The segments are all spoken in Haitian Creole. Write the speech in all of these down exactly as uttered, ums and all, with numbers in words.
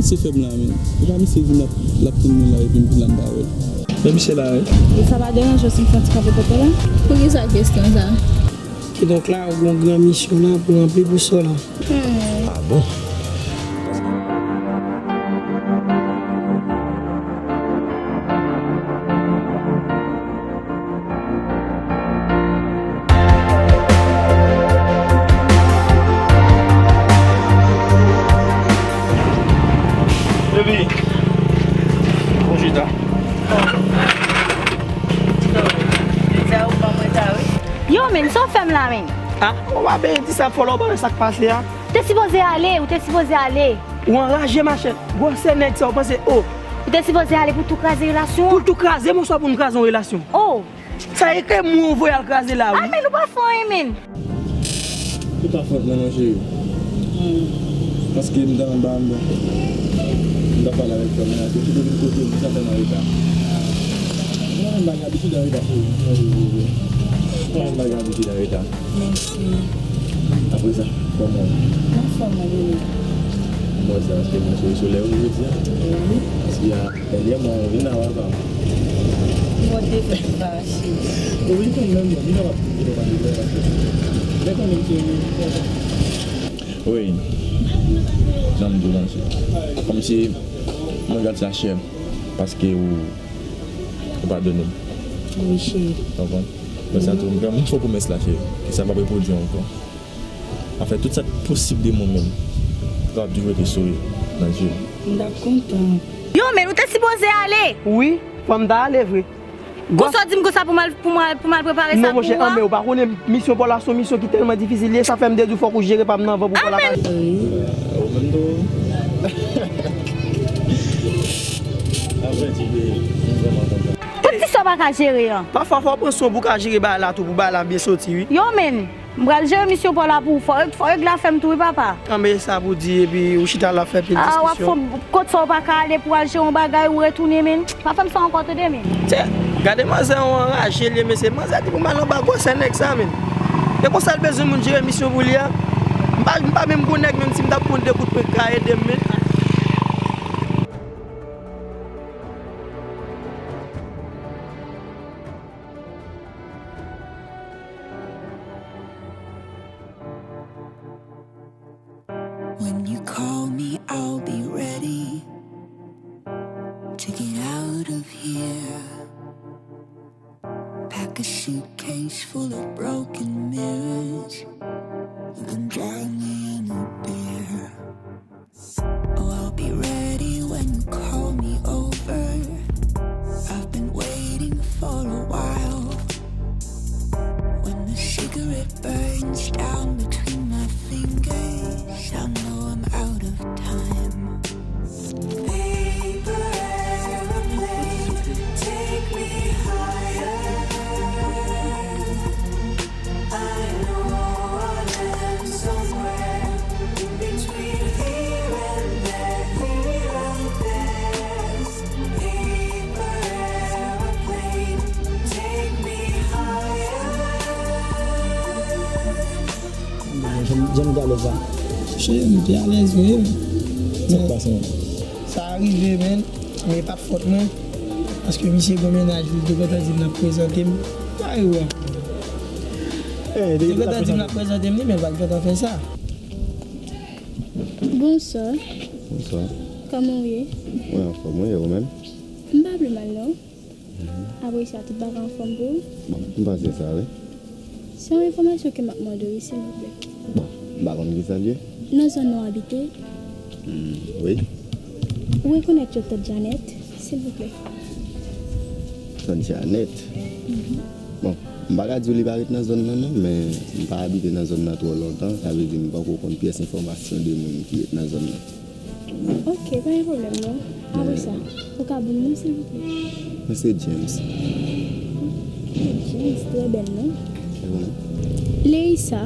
Se fè m la, men. Ou pa misye di m l ap, l ap tann mwen la, epi m vin la, m pa wè l. Men misye la, wi. E sa pa deranje w si m fè yon ti kanpe kote la? Poukisa kesyon sa? Kidonk la, ou gen yon gran misyon la pou ranpli pou sò la. Hmm. Ah bon? Baby, bon chita. Yo, men, sa w fè m la, men? Ah, ou pa bezwen di sa fò la, ou pa wè sa k pase a? Ou te sipoze ale, ou te sipoze ale. Ou anraje, machè. Gwosè nèg sa, ou panse, oh. Ou te sipoze ale pou tou kraze relasyon an. Pou l tou kraze, men swa pou nou kraze yon relasyon. Oh. Sa e ke mwen ou voye al kraze la, wi. Ah, men nou pa fè anyen, men. Se pa fòt mwen non, cheri. Paske m te anba, m te, m te pale avèk frè mwen la, se tout kote m kote m, sa fè m an reta. Mwen menm pa gen abitid an reta, cheri. Mwen menm pa gen abitid an reta. Mèsi. Apre sa, kòman w? M anfòm, mwen, bebe. Mwen, se paske mwen sou solèy ou jodi a. Wi. Paske a, dènyèman, ou vin la, w ap. Mwen te fè fache. Ou vin kanmenm, non, vin la, w ap vin la, w ap vin la. Lè kanmenm, se ou. Wi. Jan m di w lan, se kòmsi mwen gad sa chè, paske ou, ou padone m. Wi, cheri. Ou konprann? Mwen santi m fè yon fo pwomès la, cheri. E sa p ap repwodui ankò. Anfèt, tout sa k posib de mwen menm, sa ap toujou rete souri nan je m. M t ap kontan. Yo, men ou te sipoze ale. Wi, fò m ta ale vre. Konsa w di m konsa pou m al, pou m al, pou m al prepare sa pou ou a? Non, monchè, anmè, ou pa konnen misyon pa w la se yon misyon ki tèlman difisil, e sa fè m te di w fòk ou jere pa m nan anvan pou pa lakay. Ou menm tou. Apre ti pe, m vrèman kontan. Ou di sa w pa ka jere an. Pafwa fò w pran swen pou w ka jere bagay la tou, pou bagay la byen soti, wi. Yo, men, m pral jere misyon pa w la pou ou. Fò, fò regle afè m tou, wi, papa. Anmè, sa pou di, epi ou chita la fè pil diskisyon. Ah, w ap fè, kot sa w pa ka ale pou al jere yon bagay, ou retounen, men. Pa fè m sa ankò, tande, men. Tchè, gade manzè an anraje l ye, mesye. Manzè di pou m al anba gwosè nèg sa, men. E konsa l bezwen moun jere misyon pou li a. M pa, m pa menm gon nèg, menm si m t ap pran de kout pwen k ka ede m, men. When you call me, I'll be ready to get out of here. Pack a suitcase full of broken mirrors, then drown me in a beer. Oh, I'll be ready when you call me over. I've been waiting for a while. When the cigarette burns down between my fingers, I know I'm out of time. Paper aeroplane, take me higher. I know I'll land somewhere in between here and there, here and there. Paper aeroplane, take me higher. Jan m, jan m te alèz la. Cheri, m te alèz vre. Sa k pase, man? Sa rive, men, men e pa t fòt mwen. Paske misye gon mennaj li, li te gentan di m l ap prezante m. Sa rive. Eh, li te gentan di m l ap prezante m li, men l pa t gentan fè sa. Bonswa. Bonswa. Kòman w ye? Mwen anfòm, wi, e ou menm? M pa pi mal, non. Mhm. Apre sa, tout bagay anfòm pou ou? Bon, m panse sa, wi. Se yon enfòmasyon ke m ap mande w, wi, silvouplè. Bon, m pa konn kisa l ye. Nan zòn nan w abite? Hmm, wi. Ou rekonèt yon tante Janet, silvouplè? Tante Janet? Mhm. Bon, m pa ka di w li pa ret nan zòn nan, non, men m pa abite nan zòn nan twò lontan, sa vle di m poko konn pyès enfòmasyon de moun ki ret nan zòn nan. Ok, pa gen pwoblèm non. Apre sa, ou ka ban m non, silvouplè? Mwen se James. James, trè bèl non. E ou menm? Leisa.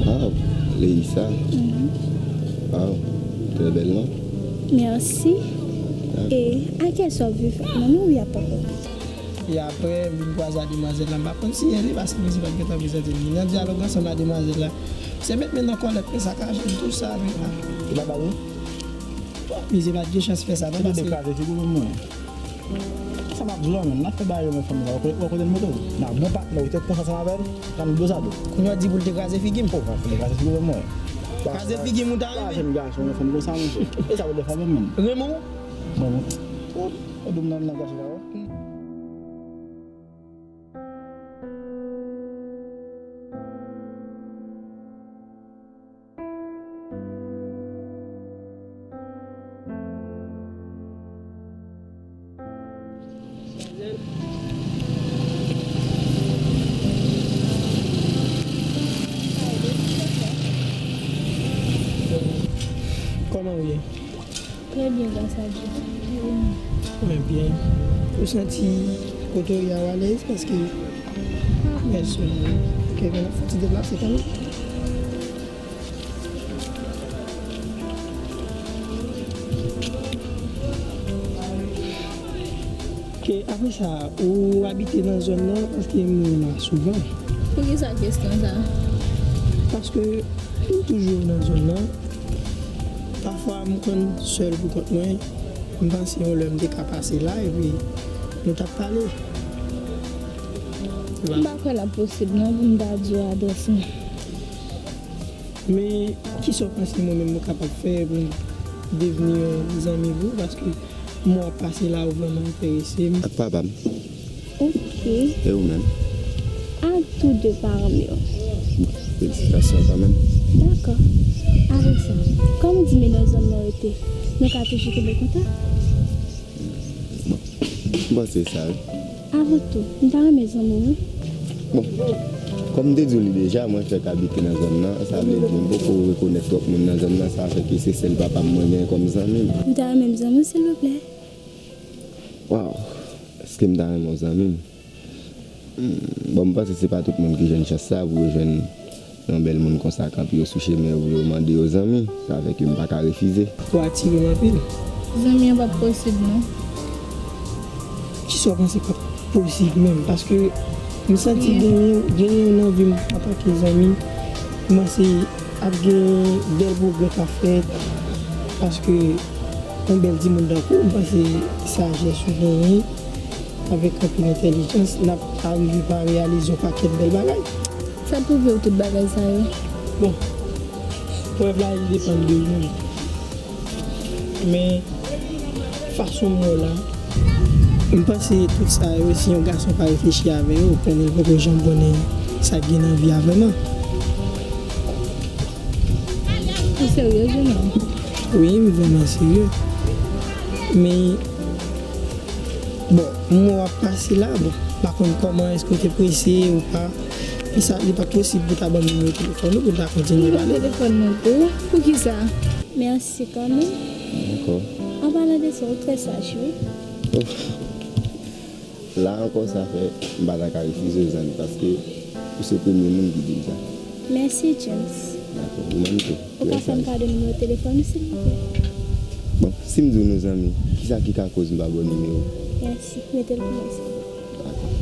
Waw, Leisa. Mhm. Waw, trè bèl non. Mèsi. Dakò. E a kiyès w ap viv? Manmi oubyen papa w? E apre, m vin kwaze a demwazèl la. M pa konn si e li, paske misye pa t gentan prezante m li. Nan dyalòg ansanm a demwazèl la, se met men nan kòlèt, men sa ka jwenn tou sa, men, ah. Ou pa ba l non? Mizye pa t gen chans fè sa non, paske kraze figi w menm mwen. Sa m ap di w la menm, n ap fè bagay yo men fanm sa, w konnen, w konnen m moto. Nan bon patnè, w te konsa sa avè l, nan do sa do. Kounye a w di pou l te kraze figi m. Oh, pou l te kraze figi w menm mwen. Kraze figi m ou ta renmen? Jèn gason, yon fanm konsa, monchè. E sa pou l te fè menm? Renmen w? Mwen, mwen. Oh, oh, dou m nan, nan gason la, oh. Kòman w ye? Trè byen, gras a Dye. Mwen byen. Ou santi kote w ye a w alèz? Paske pèsonn, ok, men n ap fè yon ti deplase kanmenm. Ok, apre sa, ou abite nan zòn nan? Paske m la souvan. Poukisa kesyon sa? Paske m toujou nan zòn nan. Pafwa, m konn sèl pou kont mwen. M panse yon lè m te ka pase la, epi nou t ap pale. M pa kwè l ap posib non pou m ta di w adrès mwen. Men, kisa w panse mwen menm mwen kapab fè pou m devni yon zanmi pou ou? Paske mwen ap pase la, ou vrèman enterese m. Ak papa m. Ok. E ou menm? Ak tou de paran m yo. Bon, felisitasyon kanmenm. Dakò. Avèk sa, kòm ou di m e nan zòn nan w rete, nou ka toujou kenbe kontak? Bon, m panse sa, wi. Avan tou, m ta renmen zanmi w, wi. Bon, kòm m te di w li deja, mwen fèk abite nan zòn nan, sa vle di m poko rekonèt twòp moun nan zòn nan, sa fè ke se sèl papa m mwen gen kòm zanmi m. M ta renmen m zanmi w, silvouplè. Waw, èske m ta renmen w zanmi m? Hmm, bon, m panse se pa tout moun ki jwenn chans sa pou yo jwenn yon bèl moun konsa kanpe yo sou chemen yo pou yo mande yo zanmi. Sa fè ke m pa ka refize. Ou atire m anpil. Zanmi an p ap posib non. Kisa w panse k ap posib menm? Paske m santi genyen, genyen nan vi m antanke zanmi. M panse ap gen bèl pwogrè k ap fèt, paske yon bèl timoun tankou w, m panse sajès ou genyen, avèk anpil entèlijans, n ap arive pa reyalize yon pakèt bèl bagay. Sa pwouve w tout bagay sa yo? Bon, prèv la, li depann de ou menm. Men, fason m wè w la, m panse tout sa yo, si yon gason pa reflechi avè yo, konnen l poko janm konnen sa k gen nan vi a vrèman. Ou serye, jenòm? Wi, m vrèman serye. Men, bon, m wè w ap pase la, bon, m pa konn kòman, èske w te prese ou pa. Men sa, li pa t posib pou w ta ban m nimewo telefòn ou pou n ta kontinye pale? Nimewo telefòn mwen tou? Poukisa? Mèsi kanmenm. Dakò. An palan de sa, ou trè saj, wi. Oh. La ankò, sa fè m pa ta ka refize w, zanmi, paske ou se premye moun ki di m sa. Mèsi, James. Dakò, ou menm tou. Ou ka fè m kado nimewo telefòn ou, silvouplè? Bon, si m di w nou zanmi, kisa ki ka koz m pa ba w nimewo? Mèsi. Mete l pou mwen, silvouplè. Dakò.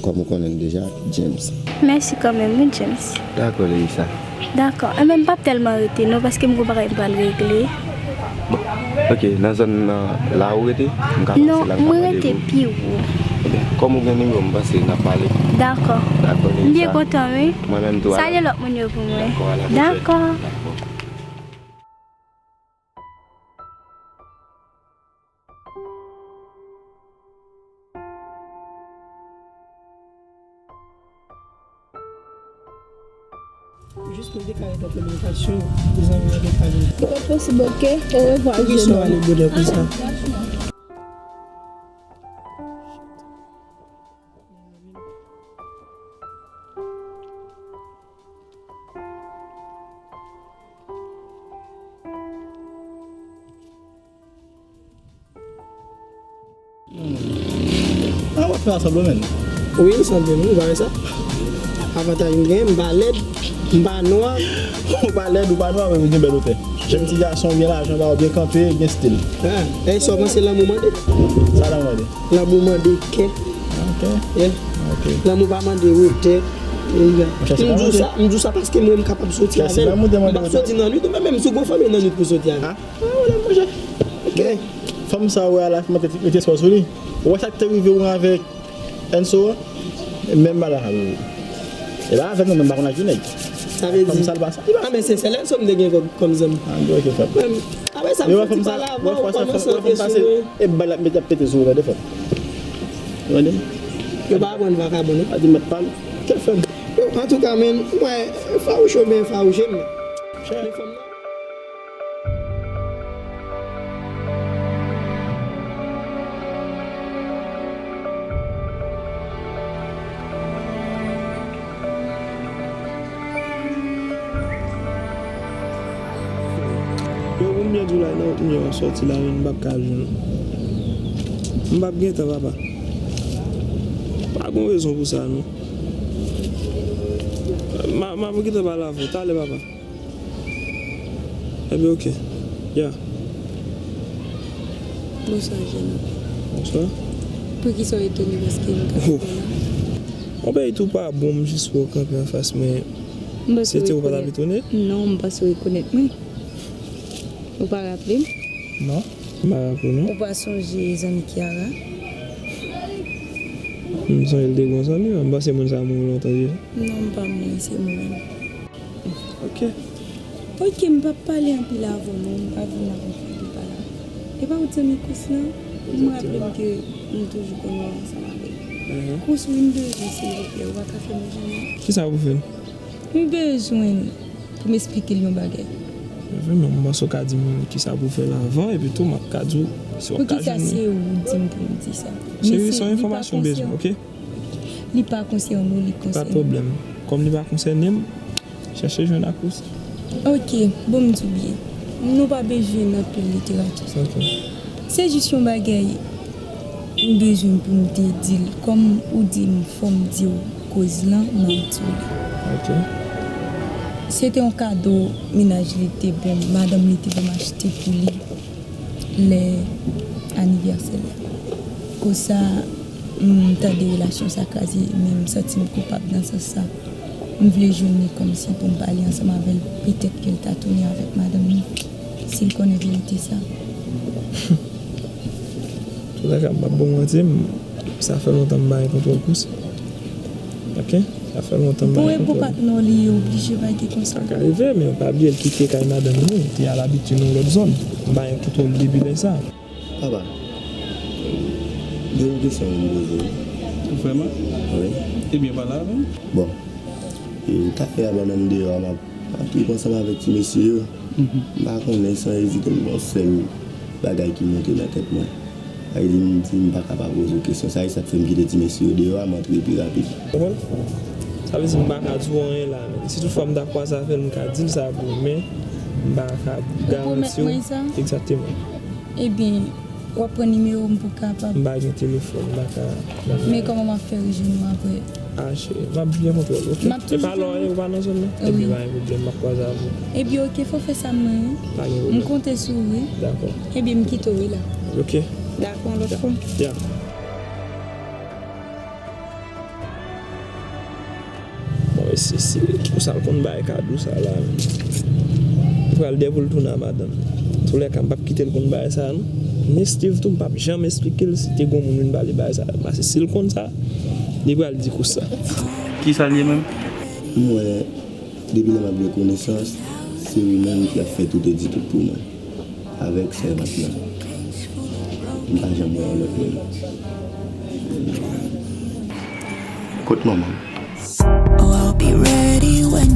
Kòm ou konnen l deja, James. Mèsi kanmenm, wi, James. Dakò, Leisa. Dakò. Enben, m p ap tèlman rete, non, paske m gon bagay m pral regle. Bon, ok, nan zòn nan, la ou rete? M ka pase la, m ka pale pou ou. Non, mwen rete pi wo. Ebyen, kòm ou gen nimewo m, m panse n ap pale. Dakò. Dakò, Leisa. M byen kontan, wi. Mwen menm tou. Salye lòt moun yo pou mwen. Dakò, a la pwochèn. Dakò. Dakò. Jis pou dekare nan kominikasyon, zanmi an dekare. Li pa posib, ok? Orevwa, jeune homme. Poukisa w ale bòdè konsa? Ah, w ap fè ansanm yo menm? Wi, ansanm yo, wi, ou pa wè sa? Avantaj m gen, m pa lèd, m pa nwa. Ou pa lèd, ou pa nwa, men ou gen bèl otè. Jèn ti gason, gen lajan, ba w byen kanpe, gen stil. Ah, e sa w panse lanmou mande? Sa lanmou mande? Lanmou mande kè. Ok. Yeah. Ok. Lanmou pa mande wotè. M di w sa, m di w sa paske mwen m kapab soti avè l. M p ap soti nan nwit, ou menm menm si w gon fanmi nan nwit pou soti avè l. Ah, wè, monchè. Ok. Fanm sa ou wè a la, mete, mete espwa sou li. Ou wè sa k te rive ou avèk Enso a? Menm bagay la. E pa avèk mwen menm, m pa konn ak yon nèg. Sa vle di. Fanm sa l pa sa. Ah, men se sèl Enso m te gen kòm, kòm zanmi. Ah, ok, frè. Apre sa, m soti pale avè w, ou kòmanse antre sou mwen. E bagay la, mete, ap pete sou ou, tande, frè. Tande? Yo pa aprann vakabon, non? A di mèt pa m. Kèl frè m? Yo, antouka, men, mwen, fawouche w byen fawouche m. Men fanm nan. Yo, pou m byen di w la, nan wout m yo an sòti la, men m p ap ka jwenn ou. M p ap gen tan, papa. Pa gon rezon pou sa, non. M a, m ap gentan pale avè w. Talè, papa. Ebyen, ok. Ya. Bonswa, jèn. Bonswa. Poukisa w etone paske m kanpe la? Yon peyi tou pa bon, m jis wè w kanpe anfas mwen. Se te ou pa t ap etone? Non, m panse w rekonèt mwen. Ou pa raple m? Non, m pa raple w, non. Ou pa sonje zanmi Kiara? M sonje l te gon zanmi, m panse moun sa mouri lontan deja. Non, m pa mouri, se mwen menm. Ok. Ok, m p ap pale anpil avè w, non, m pa vin la pou m fè pale. E pa ou t zanmi Kous lan? M raple m ke m toujou konn wè w ansanm avè l. Kous, wi, m bezwen, silvouplè, ou pa ka fè m jounen? Kisa pou fè l? M bezwen pou m esplike l yon bagay. Vrèman, m panse w ka di m kisa pou fè l avan, epi tou m ap ka di w si w ap ka jwenn li. Poukisa se ou di m pou m di sa? Se yon enfòmasyon m bezwen, ok? Li pa konsène w, li konsène m. Pa de pwoblèm. Kòm li pa konsène m, chèche jwenn ak ou sa. Ok, bon, m di w byen. Nou pa bezwen anpil literati. Ok. Se jis yon bagay m bezwen pou m te di l. Kòm ou di m fò m di w koz lan, m ap di w li. Ok. Se te yon kado mennaj li te ban m, madanm li te ban m achte pou li lè anivèsè l la. Konsa, m tande relasyon sa kraze, men m santi m koupab nan sans sa. M vle jwenn li kòmsi pou m pale ansanm avè l, petèt ke l ta tounen avèk madanm li, si l konnen verite sa. Antouka, m p ap ba w manti, m, sa fè lontan m pa gen kontwòl Kous. Ok? Sa fè lontan m pa gen kontwòl. Pou e pou patnè w li oblije pa gen konsa. Sa ka rive, men pa bliye l kite kay madanm li, li te al abite nan yon lòt zòn. M pa gen kontwòl depi lè sa. Papa, gen yon kesyon pou m poze w. Vrèman? Wi. Ebyen, pale avè m. Bon, e, talè a pandan m deyò a, m ap, m ap trip ansanm avèk ti mesye yo. M pa konnen, san ezite, m gon sèl bagay ki monte nan tèt mwen. Sa vle di, m di m pa ka pa poze w kesyon sa, e sa k fè m kite ti mesye yo deyò a, m antre pi rapid. Konprann? Sa vle di m pa ka di w anyen la, men si toutfwa m ta kwaze avè l, m ka di l sa pou ou, men m pa ka garanti w. Ou pwomèt mwen sa? Egzakteman. Ebyen, w ap pran nimewo m pou kapab. M pa gen telefòn, m pa ka. Men kòman m ap fè rejwenn ou apre? Ah, cheri, m ap byen konprann, ok? M ap toujou. E pa lè w pa nan zòn nan? Wi. Ebyen, pa gen pwoblèm, m ap kwaze avè w. Ebyen, ok, fò w fè sa mwen, wi. Pa gen pwoblèm. M konte sou ou, wi. Dakò. Ebyen, m kite w, wi, la. Ok. Dakò, yon lòt fwa. Ya. Bon, e si, si, pou sa l konn bay kado sa la, li pral dèyè pou l tounen a madanm. Toulèka, m p ap kite l konn bagay sa, non. Men Steve tou, m p ap janm esplike l si te gon moun vin ba li bagay sa. Paske si l konn sa, li pral di Kous sa. Kisa l ye menm? M wè, depi lè m ap gen konesans, se ou menm ki ap fè tout e di tout pou mwen. Avèk sèvant lan. M pa janm wè yon lòt moun. Kot manman m? Oh, I'll be ready when